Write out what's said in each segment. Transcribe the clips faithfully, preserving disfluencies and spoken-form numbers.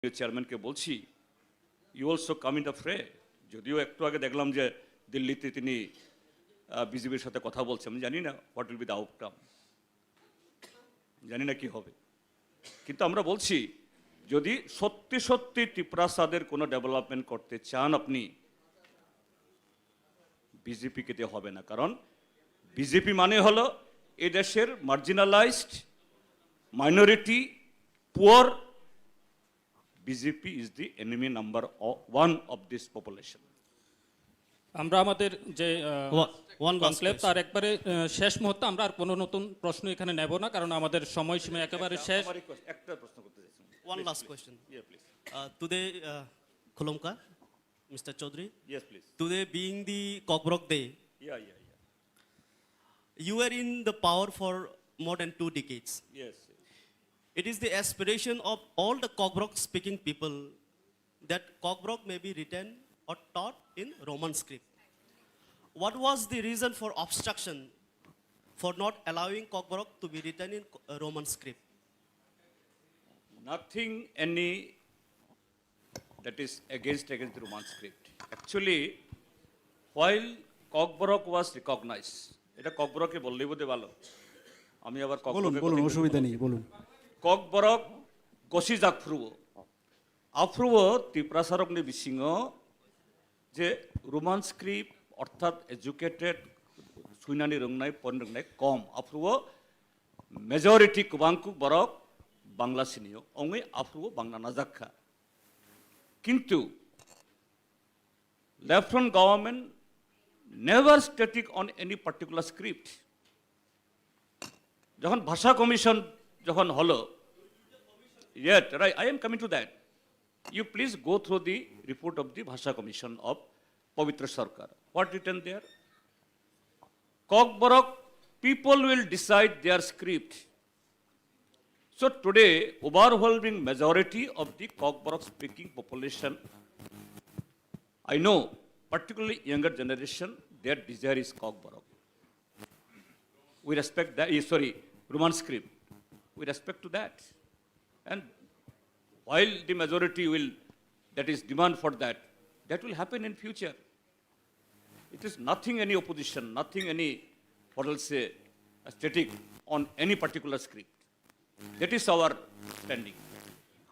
চেয়ারম্যানকে বলছি, "You also come in the fray." যদিও একটু আগে দেখলাম যে দিল্লিতে তিনি বিজেপির সাথে কথা বলছেন, আমি জানি না what will be the outcome, জানি না কি হবে, কিন্তু আমরা বলছি যদি সত্যি সত্যি তিপ্রাসাদের কোনো ডেভেলপমেন্ট করতে চান আপনি, বিজেপিকে দিয়ে হবে না। কারণ বিজেপি মানে হলো এই দেশের marginalised, minority, poor. BJP is the enemy number one of this population. আমরা আমাদের যে One last কনক্লেভ question. তার একবারে আহ, শেষ মুহূর্তে আমরা আর কোনো নতুন প্রশ্ন এখানে নেব না, কারণ আমাদের সময়সীমা একেবারে শেষ। আমার রিকোয়েস্ট, একটা প্রশ্ন করতে চাইছি। One last question. ইয়ে please. Uh, today, uh, Khulumkar, Mister Chaudhary, yes please. today being the Kokborok Day, yeah yeah yeah you were in the power for more than two decades. Yes. It is the aspiration of all the Kokborok speaking people that Kokborok may be written or taught in Roman script. What was the reason for obstruction for not allowing Kokborok to be written in uh, Roman script? Nothing any that is against against the Roman script. Actually, while Kokborok was recognized, এটা ককবরকে বললেই বোধহয় ভালো। আমি আবার বলুন ককবরকের বলুন কথা একটু অসুবিধা নেই বলুন। Kokborok gosi jak phruo. Aphruo Tiprasarokni bisingo je Roman script orthat educated, suinani rwngnai, pon rwngnai kom. Aphruo majority kwbangkuk borok Bangla sinio, ongwi aphruo Bangla najakha. Kintu Lieutenant government never static on any particular script. যখন ভাষা কমিশন যখন হলো, yet, right, I am coming to that. You please go through the report of the Bhasha Commission of Pabitra Sarkar. What written there? Kokborok people will decide their script. So today, overwhelming majority of the Kokborok speaking population, I know, particularly younger generation, their desire is Kokborok. We respect that, eh, sorry, Roman script. We respect to that. And while the majority will, that is demand for that, that will happen in future. It is nothing any opposition, nothing any, what I'll say, static on any particular script. That is our standing.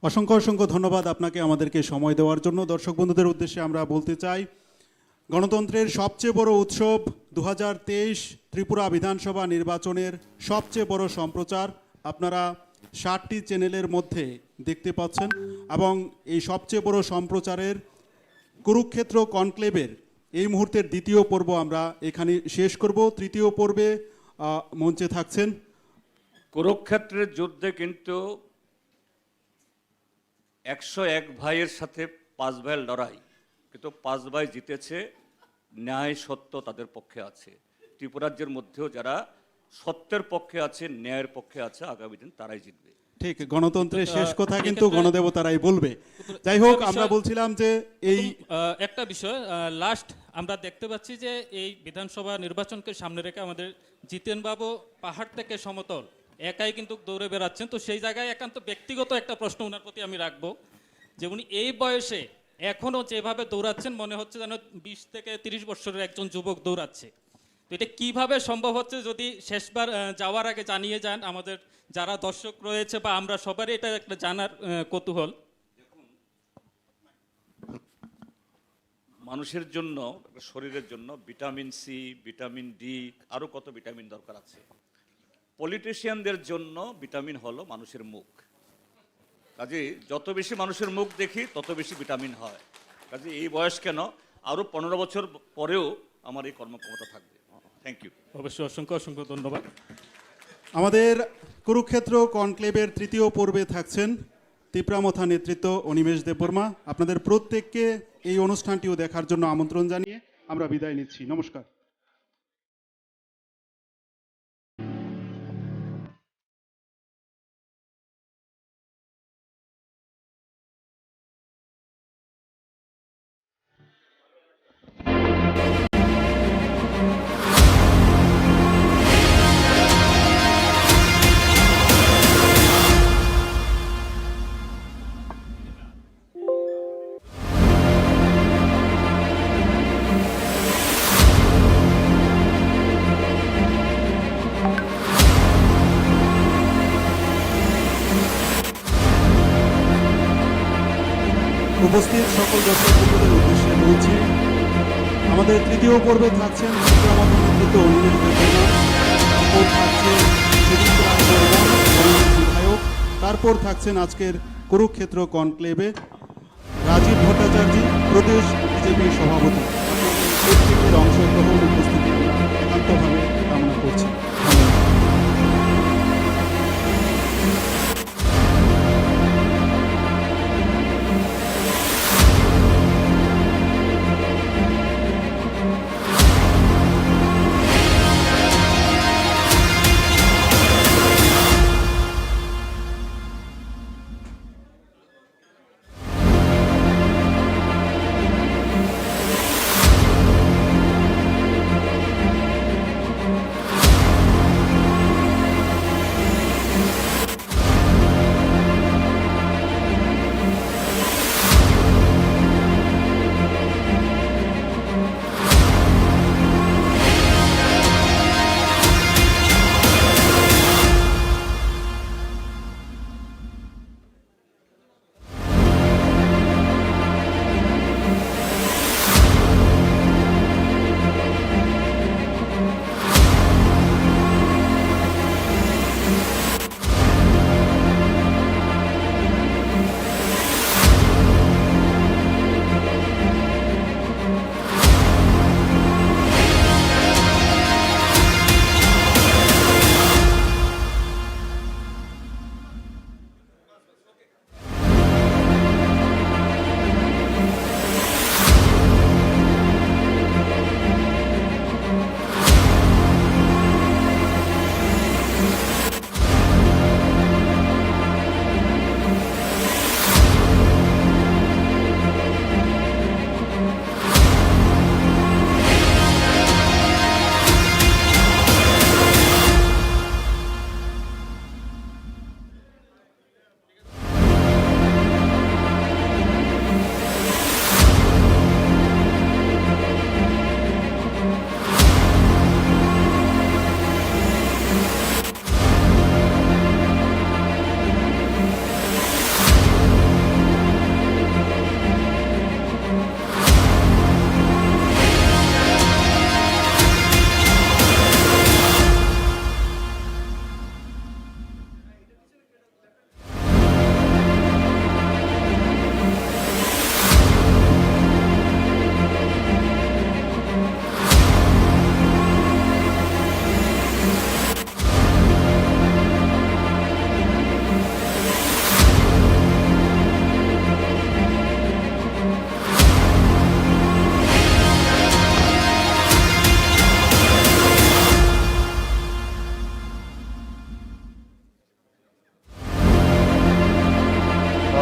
অসংখ্য অসংখ্য ধন্যবাদ আপনাকে আমাদেরকে সময় দেওয়ার জন্য। দর্শক বন্ধুদের উদ্দেশ্যে আমরা বলতে চাই, গণতন্ত্রের সবচেয়ে বড় উৎসব দু ত্রিপুরা বিধানসভা নির্বাচনের সবচেয়ে বড় সম্প্রচার আপনারা সাতটি চ্যানেলের মধ্যে দেখতে পাচ্ছেন এবং এই সবচেয়ে বড় সম্প্রচারের কুরুক্ষেত্র কনক্লেভের এই মুহূর্তের দ্বিতীয় পর্ব আমরা এখানে শেষ করব। তৃতীয় পর্বে আহ, মঞ্চে থাকছেন কুরুক্ষেত্রের যুদ্ধে কিন্তু একশো এক ভাইয়ের সাথে পাঁচ ভাইয়ের লড়াই, কিন্তু পাঁচ ভাই জিতেছে। ন্যায় সত্য তাদের পক্ষে আছে। ত্রিপুরাজ্যের মধ্যেও যারা সত্যের পক্ষে আছে, ন্যায়ের পক্ষে আছে, আগামী দিন তারাই জিতবে। ঠিক, গণতন্ত্রের শেষ আহ, কথা কিন্তু এক্ষেত্রে- গণদেবতারাই বলবে। যাই হোক, একটা আমরা বিষয়- বলছিলাম যে এই আহ, একটা বিষয়, লাস্ট আমরা দেখতে পাচ্ছি যে এই বিধানসভা নির্বাচনকে সামনে রেখে আমাদের জিতেনবাবু পাহাড় থেকে সমতল একাই কিন্তু দৌড়ে বেড়াচ্ছেন। তো সেই জায়গায় একান্ত ব্যক্তিগত একটা প্রশ্ন ওনার প্রতি আমি রাখবো যে উনি এই বয়সে এখনো যেভাবে দৌড়াচ্ছেন, মনে হচ্ছে যেন বিশ থেকে তিরিশ বছরের একজন যুবক দৌড়াচ্ছে। তো এটা কিভাবে সম্ভব হচ্ছে, যদি শেষবার আহ, যাওয়ার আগে জানিয়ে যান, আমাদের যারা দর্শক রয়েছে বা আমরা সবারই এটা একটা জানার আহ, কৌতূহল। মানুষের জন্য, শরীরের জন্য ভিটামিন সি, ভিটামিন ডি, আরও কত ভিটামিন দরকার আছে। পলিটিশিয়ানদের জন্য ভিটামিন হলো মানুষের মুখ। কাজে যত বেশি মানুষের মুখ দেখি, তত বেশি ভিটামিন হয়। কাজে এই বয়স কেন, আরও পনেরো বছর পরেও আমার এই কর্মক্ষমতা থাকবে। Thank you. অবশ্যই, অসংখ্য অসংখ্য ধন্যবাদ। আমাদের কুরুক্ষেত্র কনক্লেভের তৃতীয় পর্বে থাকছেন তিপ্রামথা নেতৃত্ব অনিমেষ দেববর্মা। আপনাদের প্রত্যেককে এই অনুষ্ঠানটিও দেখার জন্য আমন্ত্রণ জানিয়ে আমরা বিদায় নিচ্ছি। নমস্কার। উপস্থিত সকল দর্শক বন্ধুদের উদ্দেশ্যে বলছি, আমাদের তৃতীয় পর্বে থাকছেন চিত্রমাথা নেতৃত্ব অনিমেষ দেববর্মা, তারপর থাকছে সুদীপ রায় বর্মন, কংগ্রেস বিধায়ক, তারপর থাকছেন আজকের কুরুক্ষেত্র কনক্লেভে রাজীব ভট্টাচার্য, প্রদেশ বিজেপি সভাপতি। আপনাদের প্রত্যেকের অংশগ্রহণ, উপস্থিতি আমরা একান্তভাবে কামনা করছি। ধন্যবাদ।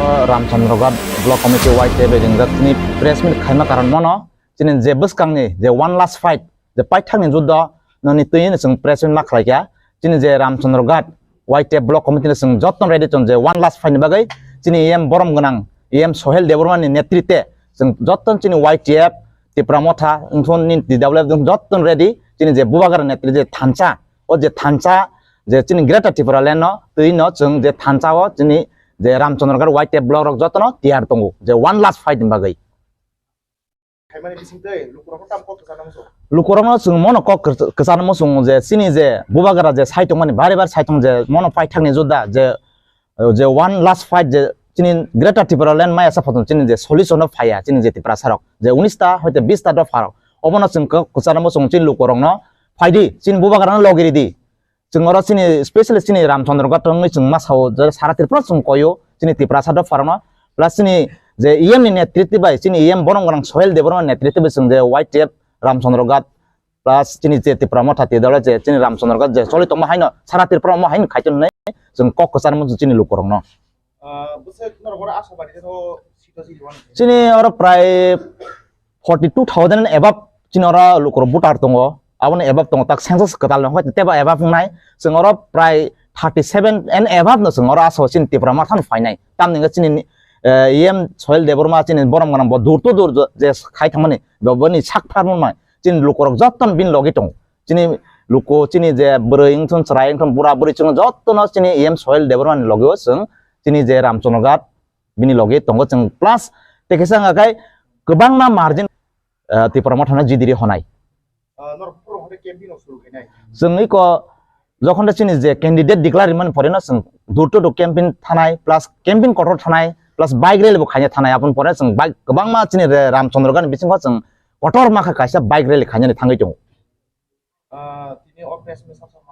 O Ramchandra Ghat Block Committee Y T F bai ringjak chini press meet khaima karon mono chini je bwskangni je one last fight je paithakni juddo noni twi chwng press meet ma khlaikha. Chini je Ramchandra Ghat Y T F Block Committee ni chwng joto ready chwng je one last fight ni bagwi chini E M borom gwnang E M Sohel Debbarma ni netritwe chwng joto chini Y T F Tipra Motha wngthon ni T W F joto ready chini je Bubagra netri je thansa o je thansa je chini Greater Tripura Land no twi no chwng je thansa o chini je Ramchandra Ghat Y T F block rok joto no tiyar tongo je one last fight ni bagwi. Khaimani bising tei lukurok tam kok kwchana muchung. Lukurok no chwng mono kok kwch-, kwchana muchung je chini je Bubagra je sai tongmani bari bar sai tong je mono paithakni judda je, je one last fight je chini Greater Tripura Land maya sa photon chini je solution no phaiya chini je Tiprasa rok je unis ta hoite bis ta dopha rok obono chwng kok kwchana muchung chini lukurok no phaidi chini Bubagra no logiri di. Chwng oro chini specially chini Ramchandra Ghat wngwi chwng ma sao je sara Tripura chwng koio chini Tiprasa dopha rokno plus chini je E M ni netritwi bai chini E M borom gwnang Sohel Debbarma netritwi bai chwng je Y T F Ramchandra Ghat plus chini je Tipra Motha T W F je chini Ramchandra Ghat je choli tongma haino sara Tripura omo haino khaito hinwi chwng kok kwchar muchung chini lukurokno. Ah, bwswk norok oro Ashabari jeno sita jili wani. Chini oro prai forty two thousand and above chini oro lukurok voter tongo, aboni above tongo, tak census kwtal no hwnkhe tebo above wngnai, chwng oro prai thirty seven and above no chwng oro aswk chini Tipra Motha no phainai. Tamni hwnkhe chini, eh, E M Sohel Debbarma chini borom gwnang bo dur to dur je khai thangmani, bo boni sak pharmani chini lukurok joto bini logi tongo. Chini luku, chini je bwrwi wngthun, chwrai wngthun, bura bwrwi chwng jotono chini E M Sohel Debbarma ni logi o chwng chini je Ramchandra Ghat bini logi tongo chwng, plus Tei kisa wngkha khai kwbangma margin, ah, Tipra Motha no jidiri honai. Ah, norok phuru hwnde campaign o suru khainai. Chwng iko jokhon de chini je candidate declare rimani pore no chwng door to door campaign thanai, plus campaign kotor thanai, plus bike rally bo khaina thanai. Aboni pore chwng bike kwbangma chini re Ramchandra Gani bisingo chwng kotor ma kha kaisa bike rally khainani thangwi tongo. Ah, tini o press meet sab sab